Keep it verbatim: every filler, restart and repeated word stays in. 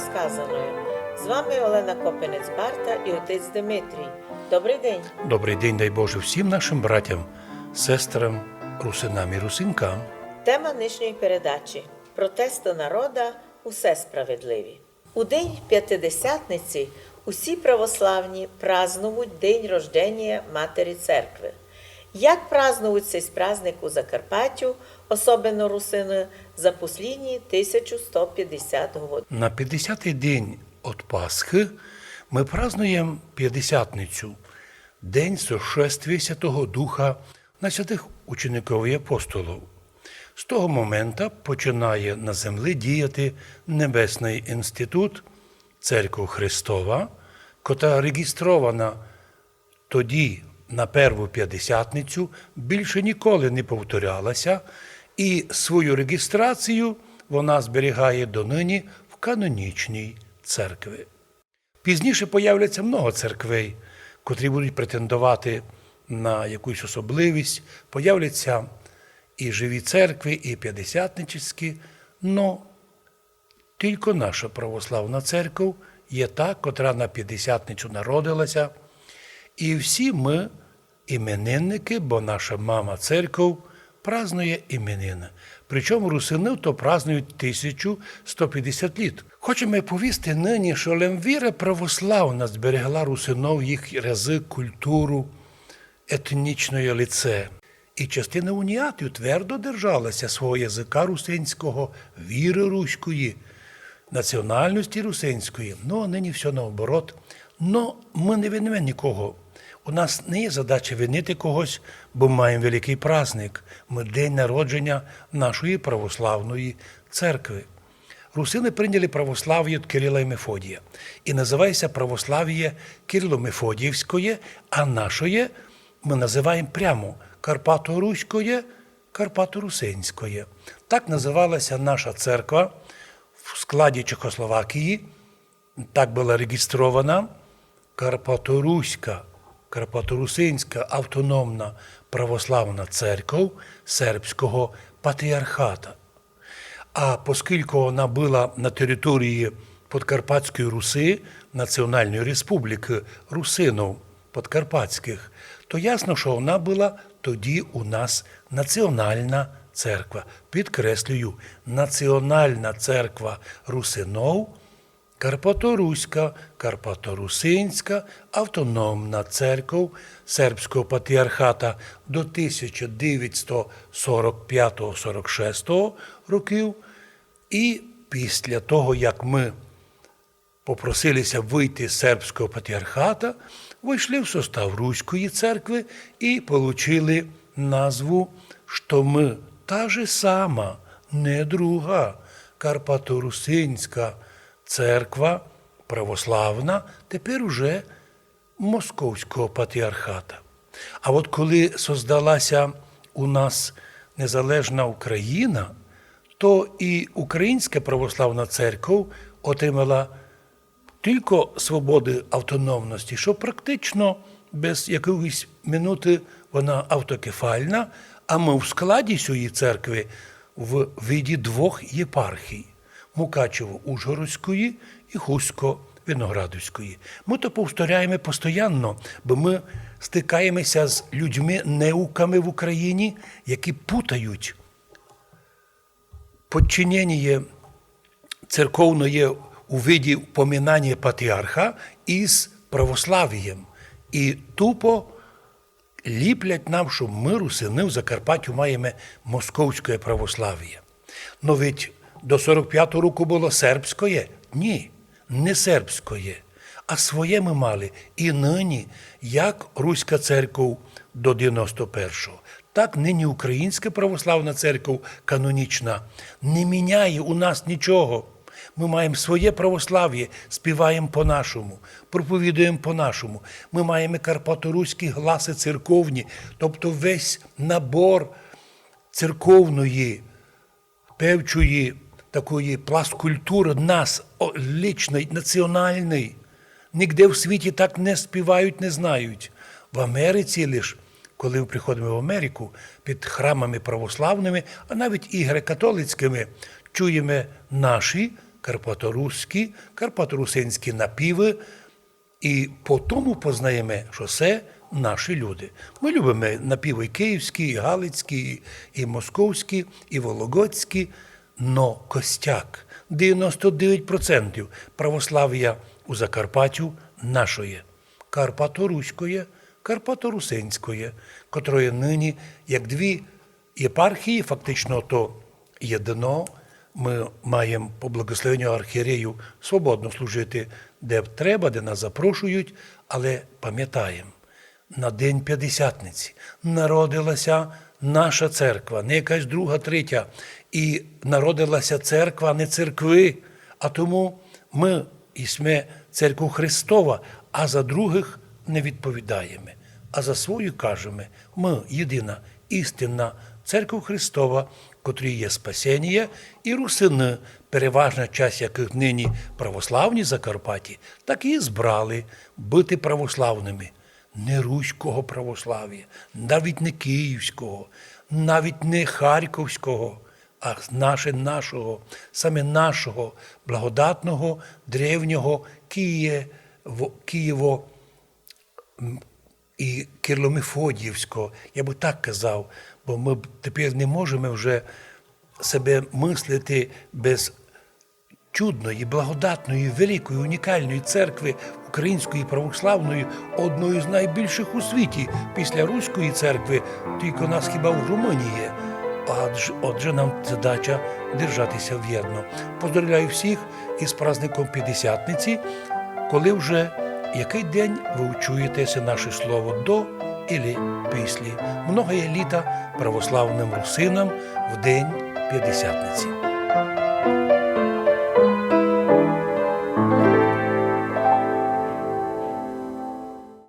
Сказаноє. З вами Олена Копинець-Барта і отець Димитрій. Добрый день. Добрый день, дай Боже, всім нашым братям, сестрам, русинам і русинкам. Тема нынішньої передачі: протесты народа усе справедливі. У день Пятидесятниці усі православні празнують день рожденія Матері Церкви. Як празнують сей праздник у Закарпаттю, особенно русины, за послідні тисячу сто пятдесят год? На пятдесятый день од Пасхы мы празнуєме Пятдесятницю, день сошествія Святого Духа на святых учеников і апостолов. З того момента починає на земли діяти Небесный інститут, Церков Христова, котра реґістрована тоді на перву Пятдесятницю, більше ніколи не повторялася, і свою реґістрацію вона зберігає доныні в канонічній церкви. Пізніше появляться много церквей, котрі будуть претендовати на якусь особливість. Появляться і живі церкви, і пятдесятническі, но тілько наша православна церков є та, котра на Пятдесятницю народилася. І всі мы іменинникы, бо наша мама церков празнує іменины. Причому русины то празнують тисячу сто пятдесят літ. Хочеме повісти нині, што лем віра православна зберегла русинов, їх язык, культуру, етнічноє лице. І частина уніатів твердо держалася свого языка русинського, віры руської, національности русинської. Но, а нині всьо наоборот. Но мы не виниме нікого. У нас не є задача винити когось, бо маєме великый праздник. Мы день народженя нашої православної церкви. Русины прийняли православіє од Кирила і Мефодія. І называє ся православіє кирило-мефодіївськоє, а нашоє мы называєме прямо карпаторуськоє, карпаторусинськоє. Так называла ся наша церква в складі Чехословакії, так была реґістрована, Карпаторуська, Карпаторусинська автономна православна церков Сербського патріархата. А поскілько она была на території Подкарпатської Руси, Національної Республікы Русинов Подкарпатськых, то ясно, што она была тоді у нас національна церква. Підкреслюю, національна церква русинов, Карпаторуська, Карпаторусинська автономна церков Сербського патріархата до тисяча девятсто сорок пятого сорок шестого років. І після того, як мы попросили ся выйти з Сербського патріархата, войшли в состав Руської церкви і получили назву, што мы та же сама, не друга, Карпаторусинська церква православна, тепер уже Московського патріархата. А от коли создала ся у нас незалежна Україна, то і Українська православна церков отримала тілько свободы автономности, што практично без якоїсь минуты вона автокефальна, а мы в складі сьої церкви в виді двох єпархій: Мукачево-Ужгородської і Хустсько-Виноградовської. Мы то повторяєме постоянно, бо мы стикаєме ся з людьми, неуками в Україні, які путають подчиненіє церковноє у виді поминаня патріарха із православієм. І тупо ліплять нам, што мы, русины, в Закарпаттю маєме московськоє православіє. Но ведь до сорок пятого року было сербськоє? Ні, не сербськоє. А своє мы мали і нині, як Руська церков до девяносто першого, так нині Українська православна церков канонічна не міняє у нас нічого. Мы маєме своє православіє, співаєме по-нашому, проповідуєме по-нашому. Мы маєме карпаторуські гласы церковні, тобто весь набор церковної, певчої такої пласт культуры нас, о, личный, національный. Нигде в світі так не співають, не знають. В Америці лиш, коли мы приходиме в Америку, під храмами православными, а навіть і греко-католицькыми, чуєме наші карпаторускі, карпаторусинські напівы, і по тому познаєме, што се наші люди. Мы любиме напівы і київські, і галицькі, і, і московські, і вологодські, но костяк, девяносто девять процентів православія у Закарпаттю нашоє. Карпаторуськоє, карпаторусинськоє, котроє нині як дві єпархії, фактично то єдно. Мы маєм по благословенню архієрею свободно служити, де треба, де нас запрошують, але памятаєм, на День Пятдесятниці народила ся наша церква, не якась друга, третя. І народила ся церква, а не церкви. А тому мы ісме церква Христова, а за другых не відповідаєме, а за свою кажеме: мы єдина, істинна церква Христова, котрій є спасеніє, і русины, переважна часть якых нині православні в Закарпатті, так і збрали быти православными. Не руського православія, навіть не київського, навіть не харковського, а наше, нашого, саме нашого благодатного, древнього Києво, Києво, м, і Кирло-Мефодіївського, я бы так казав, бо мы б тепер не можеме вже себе мыслити без чудної, благодатної, великої, унікальної церкви української православної, одної з найбільших у світі після Руської церкви, тілько нас хіба в Румунії є. Адже, отже, нам задача держати ся вірно. Поздравляю всіх із праздником Пятдесятниці, коли вже якый день вы учуєте се наше слово до или після. Многоє літа православным русинам в день Пятдесятниці.